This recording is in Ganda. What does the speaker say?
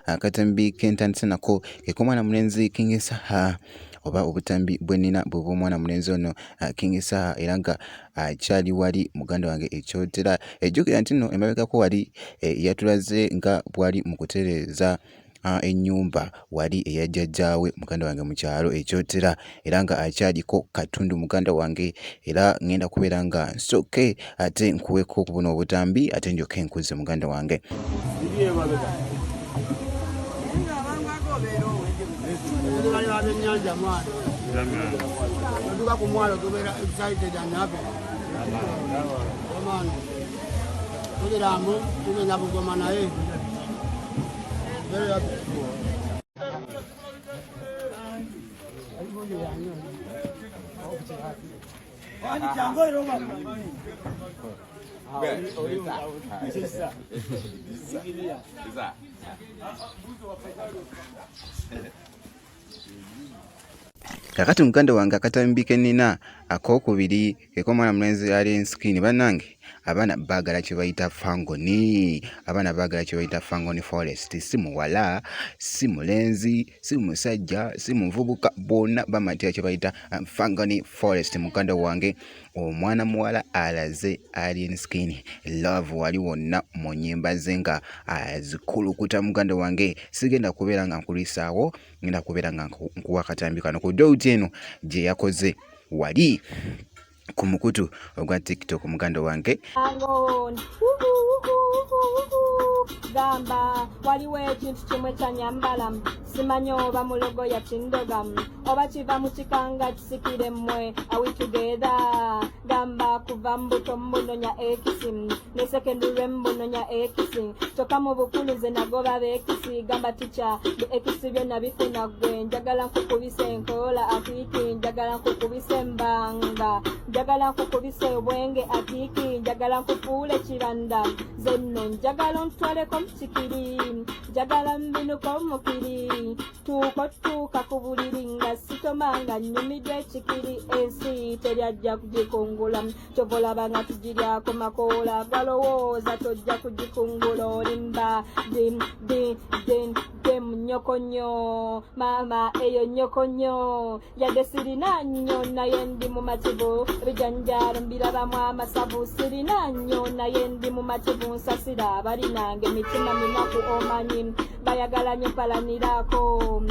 Akatambi kentandise nako kekomwana mulenzi King Saha, oba obutambi bwenina bwe bw'omwana mulenzi ono King Saha, era nga akyali wali muganda wange ekyotera. Ejjukira nti nno emabegako wali yatulaze nga bwali mu kutereeza ennyumba wali eya jjajjaawe muganda wange mu kyalo ekyotera, era nga akyaliko katundu muganda wange. Era ngenda kubeera nga nsooke ate nkuweko ku buno obutambi, ate ndyoke nkuze muganda wange. Kakati muganda wange, akatambi ke nnina akokubiri keko omwana mulenzi Alien Skin. Bannange, abaana baagala kye bayita fangoni, abaana baagala kye bayita fangoni forest. Si muwala, si mulenzi, si musajja, si muvubuka, bonna bamatira kye bayita fangoni forest. Muganda wange, omwana muwala alaze Alien Skin love wali wonna mu nnyimba ze nga azikulukuta. Muganda wange, sigenda kubeera nga nkulwisaawo, ngenda kubeera nga nkuwa akatambi kano ku duet eno gye yakoze wali ku mukutu ogwa TikTok, muganda wange. Gamba waliwo ekintu kimwe kyanyambala, simanyi oba mulogo yakindoga oba kiva mu kikanga kisikire mmwe. Are we together? Gamba kuva mbuto mbunonya ex, ne secondary mbunonya ex, kyokka mu bukulu nze nagoba b'ex. Gamba tica bi ex byonna bifuna gwe. Njagala nkukubisa enkoola akiiki, njagala nkukubisa embanga, njagala nkukubisa obwenge akiiki, njagala nkufuule kibanda. Nze nno njagala ontwaleko mu kikiri, njagala mbinuko mukiri, tuuka otutuuka ku buliri nga sitoma nga nnyumiddwa ekikiri. Ensi teryajja kugikungula, kyova olaba nga tugiryako makoola. Gwalowooza tojja kugikungula, olimba. Dim dim dim dem nnyoko nnyo maama, eyo nnyoko nnyo. Yadde sirina nnyo naye ndi mumativu, ebijanjaalo mbirabamu amasavu. Sirina nnyo naye ndi mumativu, nsasira abalinange mitima minaku, omanyi bayagala nnyo mpalanirako.